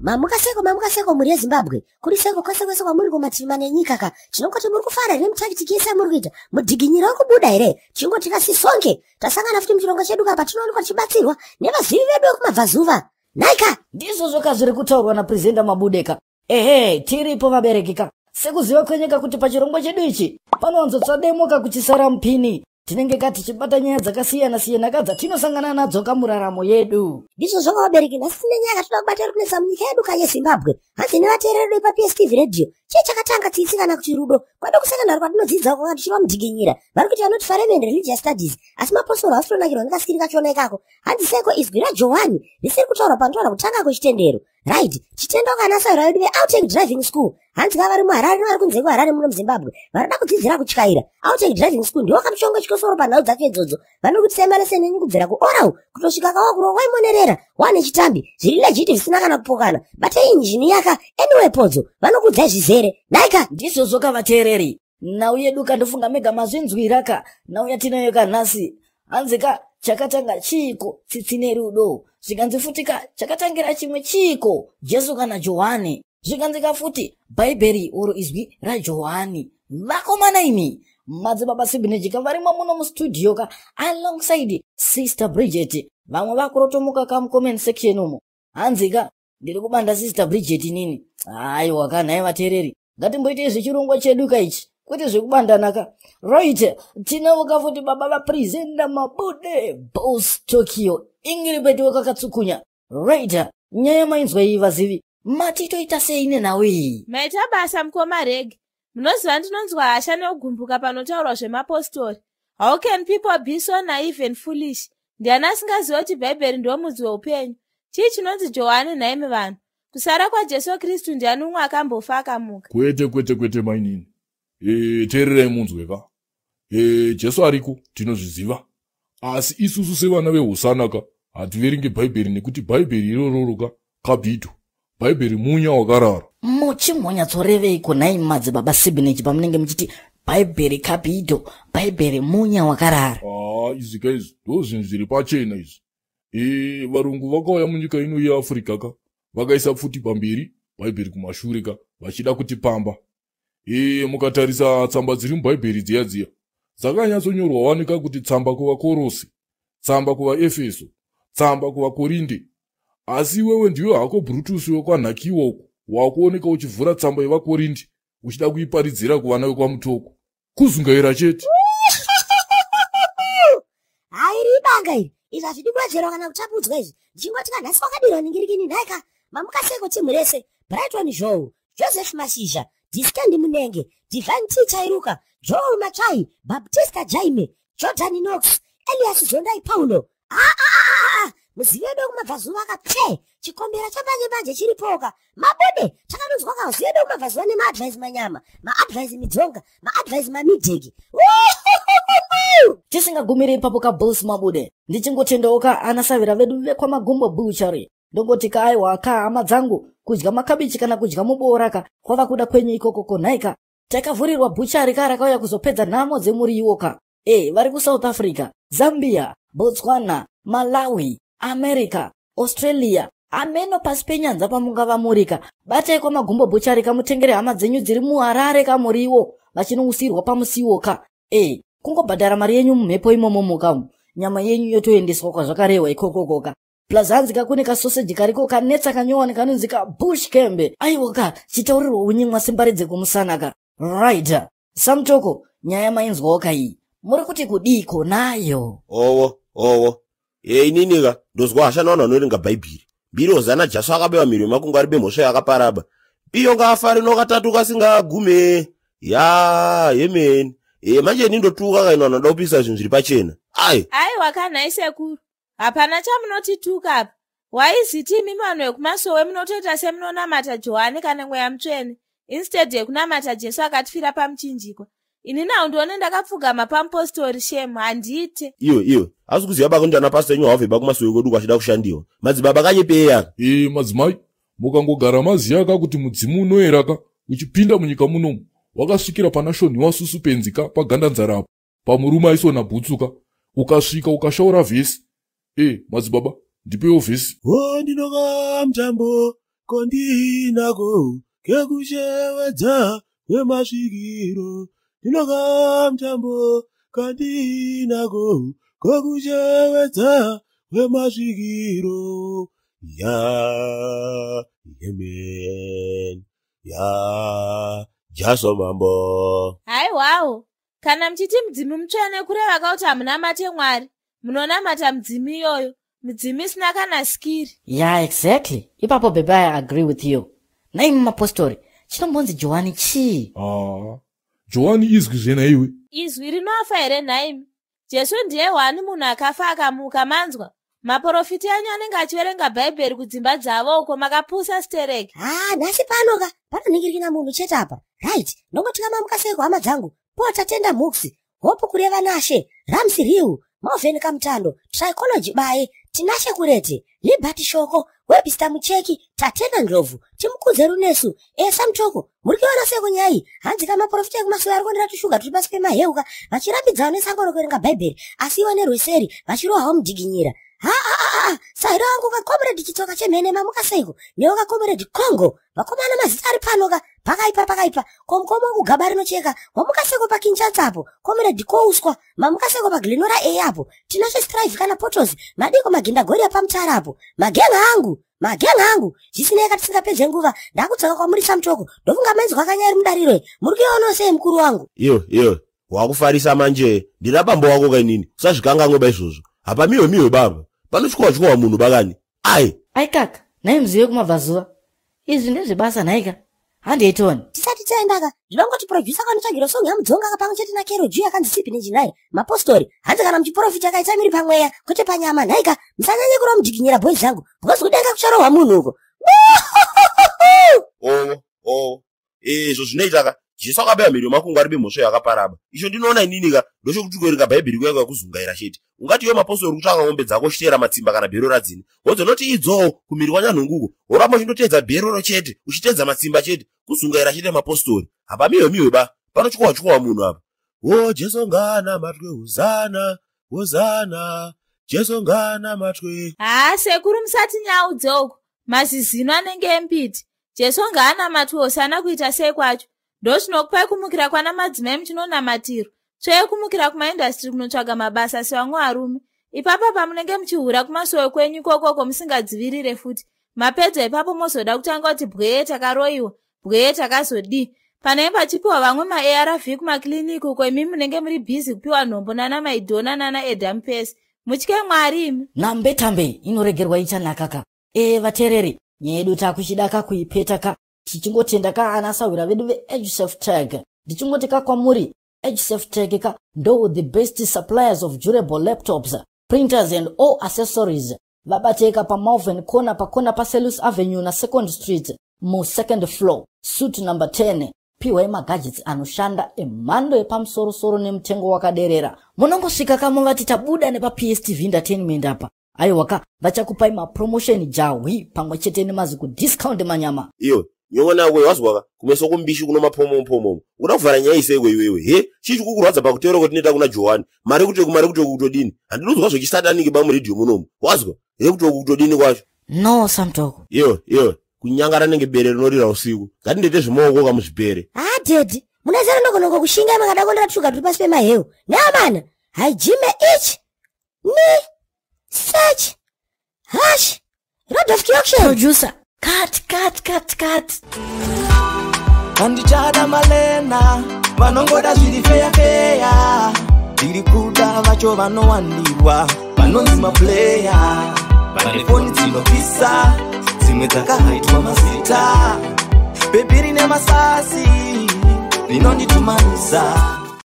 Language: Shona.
Mamuka seko, mamuka seko mhuri yeZimbabwe. Kuri seko kwese kwese kwamuri kumativi mana enyika ka. Tinongoti muri kufara here mutakitiki yese yamuri kuita? Mudhiginyira uri kubuda here? Tichingoti kasisonke. Tasangana futi muchirongwa chedu ka patinowanikwa tichibatsirwa nevazivi vedu vekumabvazuva. Nhaika! Ndizvozvo ka zviri kutaurwa naPresenter Mabude ka. Ehe, tiripo vabereki ka. Sekuziva kwenyika kuti pachirongwa chedu ichi panowanzotsva demo ka kuchisara mupini. Tinenge ka tichibata nyaya dzakasiyana siyana ka dzatinosangana nadzo ka muraramo yedu. Ndizvo zvanga vabereki, nhasi tine nyaya yatinoda kubata iri kunetsa munyika yedu ka yeZimbabwe. Hanzi nevateereri vedu paPSTV Radio, chii chakatanga tsitsi kana kuti rudo? Kwedu kusekondari kwatinodzidza uko kana tichirwa mudhiginyira, vari kuti vanoti Faremi and Religious Studies, asi mapostori havasi kutonakirwa nekasikiri kachona ikako. Hanzi seko izwi raJohani risiri kutaurwa panotaura kutanga kwechitendero. Right, chitendo kana saira vedu veOutake Driving School. Hanzi ka vari muHarare nevari kunze kweHarare muno muZimbabwe varikuda kudzidzira kutyaira. Outake Driving School ndiwo kamushonga chikosoro panhau dzacho idzodzo. Vanokuitisai maleseni enyu kubvira kuOral kutosvika kawakuro waimonerera wane chitambi zviri legit zvisina kana kupokana. Batai injini yaka anyway podzo vanokuudzai zvizere. Nhaika! Ndizvozvo ka vateereri. Nhau yedu ka ndofunga mega mazvinzwira ka nhau yatinayo ka nhasi. Hanzi ka chakatanga chiiko tsitsi nerudo. Zvikanzi futi ka chakatangira chimwe chiiko Jesu kana Johani. Zvikanzi ka futi Bhaibheri oro izwi raJohani. Vakomana imi madzibaba Sibinejika varimo muno mustudio ka alongside Sister Bridget. Vamwe vakurotomuka ka mucomment section umo. Hanzi ka ndiri kubanda Sister Bridget inini. Aiwa ka nhai vateereri, ngatimboitei zvechirongwa chedu ka ichi, kwete zvekubandana ka. Right, tinavo ka futi baba vapresenter Mabude Boss Tokyo Ingiribeti wekakatsukunya. Right, nyaya mainzwa iyi vazivi, mati toita sei nenhau iyi? Maita basa mukoma Reg. Munoziva ndinonzwa hasha nekugumbuka panotaurwa zvemapostori. How can people be so naive and foolish? Ndiani asingaziva kuti Bhaibheri ndiwo mudzi weupenyu? Chii chinonzi Johani nhaimi vanhu? Kusara kwaJesu Kristu ndiani umwe akambofa akamuka? Kwete, kwete, kwete mainini. Teererai munzwe ka. Jesu ariko, tinozviziva. Asi isusu sevana vehosana ka, hativerenge Bhaibheri nekuti Bhaibheri irororo ka, kabhidho. Bhaibheri munya wakarara. Muchimbonyatsoreveiko nhai madzibaba Sibinage pamunenge muchiti Bhaibheri kabhidho, Bhaibheri munya wakarara? Izvi ka izvi, ndo zvinhu zviri pachena izvi. Varungu vakauya munyika ino yeAfrica ka, vakaisa pfuti pamberi, Bhaibheri kumashure ka, vachida kutipamba. Mukatarisa tsamba dziri muBhaibheri dziya dziya, dzakanyatsonyorwa wanika kuti tsamba kuvaKorose, tsamba kuvaEfeso, tsamba kuvaKorinde. Asi iwewe ndiwe hako Brutus wekwanhakiwa uko, wakuoneka uchivhura tsamba yevaKorinde, uchida kuiparidzira kuvana vekwaMutoko. Kuzungaira chete. Hairi ibanga iri. Izvi hazvidi kuwedzerwa kana kutapudzwa izvi. Ndichingoti ka nhasi kwakadirwa ningirikini nhaika. Mamuka seko timu rese. Brighton Zhou, Joseph Mashizha, Distendi Munenge, Divine T Chairuka, Joel Matsvai, Baptista Jaime, Jordan Knox, Elias Zondai Paulo. Muzivi wedu wekumabvazuva akapfe chikombera chambanje mbanje chiripoka. Mabude takanonzwa ka vazivi vedu wekumabvazuva nemaadvise manyama, maadvise midzonga, maadvise mamidheki. Tisingagumiri ipapo ka boss Mabude, ndichingotendawo ka anasavira vedu vekwaMagumbo Butchery. Ndongoti ka aiwa ka hama dzangu, kudya makabichi kana kudya muboora ka kwava kuda kwenyu ikoko ko nhaika. Takavhurirwa butchery ka rakauya kuzopedza nhamo dzemuriwo ka. Vari kuSouth Africa, Zambia, Botswana, Malawi, America, Australia, ameno pasi penyanza pamungava murika. Batai kwaMagumbo Butchery ka mutengere hama dzenyu dziri muHarare ka muriwo vachinousirwa pamusiwo ka. Kungobhadhara mari yenyu mumhepo imomo muka. Nyama yenyu yotoendeswa kwazvakarehwa ikoko ka. Plus hanzi ka kune kasoseji kariko kanetsa kanyowani kanonzi ka bush kembe. Aiwa ka chitaurirwa unyimwa simbaridze kumusana ka. Right. Samutoko, nyaya mainzwawo ka iyi. Muri kuti kudiko nayo? Owo, owo. Inini ka ndozwa hasha navanhu vanoverenga Bhaibheri. Mbiri hozana Jesu akabewa mhiri yemakungu ari bemhosva yakaparaba. Iyo ngaafare nokatatu kasingagume. Ya, yemeni. Manje ini ndotuka kaino vanhu vanoda kupisa zvinhu zviri pachena. Ai. Aiwa kanhai sekuru. Hapana chamunotituka apa. Waiziti imi vanhu vekumasowe munotoita semunonamata Johani kana Mweya Mutsvene instead yekunamata Jesu akatifira pamuchinjikwa. Ini nawo ndione ndakapfugama pamupostori shem handiite. Iwe, iwe, asi kuziva bako ndana pastor enyu havabve bakumasowe kwedu kwachida kushandiwa. Madzibaba kanyepeya aka. Madzimai, mukangogara maziya ka kuti mudzimu unoera ka uchipinda munyika munomu wakasvikira pana shonhiwa susupenzi ka pagandanzara apo pamurume aisona bhutsu ka ukasvika ukashaura vhesi. Madzibaba, ndipewo vhesi. Oh, ndinoka mutambo. kondinako kekushewedza kwemasvikiro. Ndinokamtambo kandinako kokushewedza kwemasvikiro. Ya yemen ya Jaso mambo. Haiwawo, kana muchiti mudzimu mutsvene kureva kuti hamunamate Mwari, munonamata mudzimu iyoyo, mudzimu isina kana skiri. Yeah, exactly. Ipapo bebe, I agree with you. Naimi mapostori, chinombonzi Johani chii? Aa, Johani izwi zvena iwe. Izwi rinofa here nhaimi? Jesu ndiye hwani munhu akafa akamuka, manzwa? Maprofita enyu anenge achiverenga Bhaibheri kudzimba dzavo uko, makapusa stereki. Ha, nhasi panoka panonhingirikina munhu chete apa. Right, ndongotika mamuka sei kuhama dzangu. Po Tatenda Muxi, Hope Kureva Nashe, Ramsi Riu, Malvin Kamutando, Trichology Baye, Tinashe Kurete, Liberty Shoko, Webster Mucheki, Tatenda Ndlovu, Timukudze Runesu, Esa Mutoko. Muri kuiona sei kunyai? Hanzi kamaprofita ekumasowe ari kuondera tushuga turi pasi pemaheuka, vachirambidza nesangano kuverenga Bhaibheri, asi ivo nerweseri vachirohwawo mudhiginyira. Ha ha ha ha, sahiro angu kakomredi Chitsoka chemhene, mamuka seiko? Newo kakomredi Congo. Vakomana, mazita ari pano ka, pakaipa pakaipa. Komukoma wangu gaba rinocheka, wamuka seko paKinshasa apo? Comrade Kouswa, mamuka seko paGlenora A apo? Tinashe Strive kana Potos, madiko magindagori pamutara apo? Magenga angu, magenga angu, zvisinei katisingapedze nguva, ndakudzoka kwamuri Samutoko. Ndofunga mainzwa kanyari mudariro. Muri kuionawo sei mukuru wangu? Iyo iyo, wakufarisa manje. Ndina bambo wako kainini, usazvikanganwe baizvozvo. Hapa miwe miwe baba, panotywa tywa munhu bakani ai. Aikaka, nhai muzive kumabvazuva, izvi ndezvebasa nhaika, handeitoni. Tisati taendaka, ndinongoti producer kanotsvagira song yaMudzonga pamwe chete naKero Ju yakanzi Sipi Nejinai. Mapostori, hanzi kana muchiprofita kaita miri pamweya kwete panyama nhaika. Musanyanye kurwa mudhiginyira boys zangu, because kudenga kucharohwa munhu uko. Oo oo, izvo zvinoitaka Jesu akabaya mhiri yemakungwa ari bemhosva yakaparaba. Icho ndinoona ininika ndochokuti kuverenga Bhaibheri kuya kuzungaira chete. Ungati iwe mapostori kutsvaka mombe dzako uchiteera matsimba kana bhero radzini, wodzonoti idzowo kumhiri kwanyanhunguko, woramba uchindoteedza bheroro chete, uchiteedza matsimba chete, kuzungaira chete mapostori. Hapa miwe miwe ba, panotywa tywa munhu apa. O Jesu ngana matwe, hozana hozana, Jesu ngana matwe. Haa sekuru, musati nyaudze uko, mazizino anenge embiti. Jesu ngaanamatwe, hosana kuita sei kwacho? Ndozvinokupai kumukira kwana madzimai muchinonamatirwa. Tsvee kumukira kumaindastiri kunotsvaga mabasa sevamwe varume. Ipapa pamunenge muchihura kumasowe kwenyu ikokoko musingadzivirire futi. Mapedza ipapo mozoda kutanga kuti bwee takaroyiwa, bwee takazodii. Panenge pachipiwa vamwe maARV kumakiliniki uko, imi munenge muri busy kupiwa nhombo nana Maidhona nana Edhampesi. Mutye Mwari imi. Nambe tambe inoregerwa ichanakaka. E vateereri, nyaya yedu takuchidaka kuipeta ka, tichingotenda ka ana sahwira vedu veEdgesafe Tag. Ndichingoti ka kwamuri, EdgeSafe Tag ka ndo the best suppliers of durable laptops, printers and all accessories. Vabateka paMalvern Corner, pakona paSelus Avenue naSecond Street, musecond floor, suite number 10. Piwai magadgets anoshanda emhando yepamusorosoro nemutengo wakaderera. Munongosvika kamovati tabuda nepaPSTV Entertainment apa. Aiwaka, vachakupai mapromotion jahwi pamwe chete nemaziku discount manyama. Iyo nyongona yako wazwaka kumeso kumbishi kuno mapomopomom, uda kuvhara nyaya iseiko iwewe? He, chii chikukurwadza pakuteera kwatinoita kuna Johani? Mari kutoku, mari kutoku kutodini? Handinozwa zvechisataniki bamuredhiyo munomu, wazwa he? Kutoku kutodini kwacho? No Samtoko. Iyo iyo, kunyangara nenge bere rinorira usiku. Ngatindete zvimaoko kamuzvipere. Ha dhedhi, munazara ndogonongo kushinga makada kondera tushuga turi pasi pemaheu. Neamana haijime ichi ni search hash road of auction. Producer, cut cut cut cut. Handichada malena vanongoda zviri feya feya. Ndiri kuda vacho vanowanirwa vanonzi maplayer, vane foni dzinopisa, dzimwe dzakahaitwa mazita. Bhebhi rine masasi rinonditumanisa.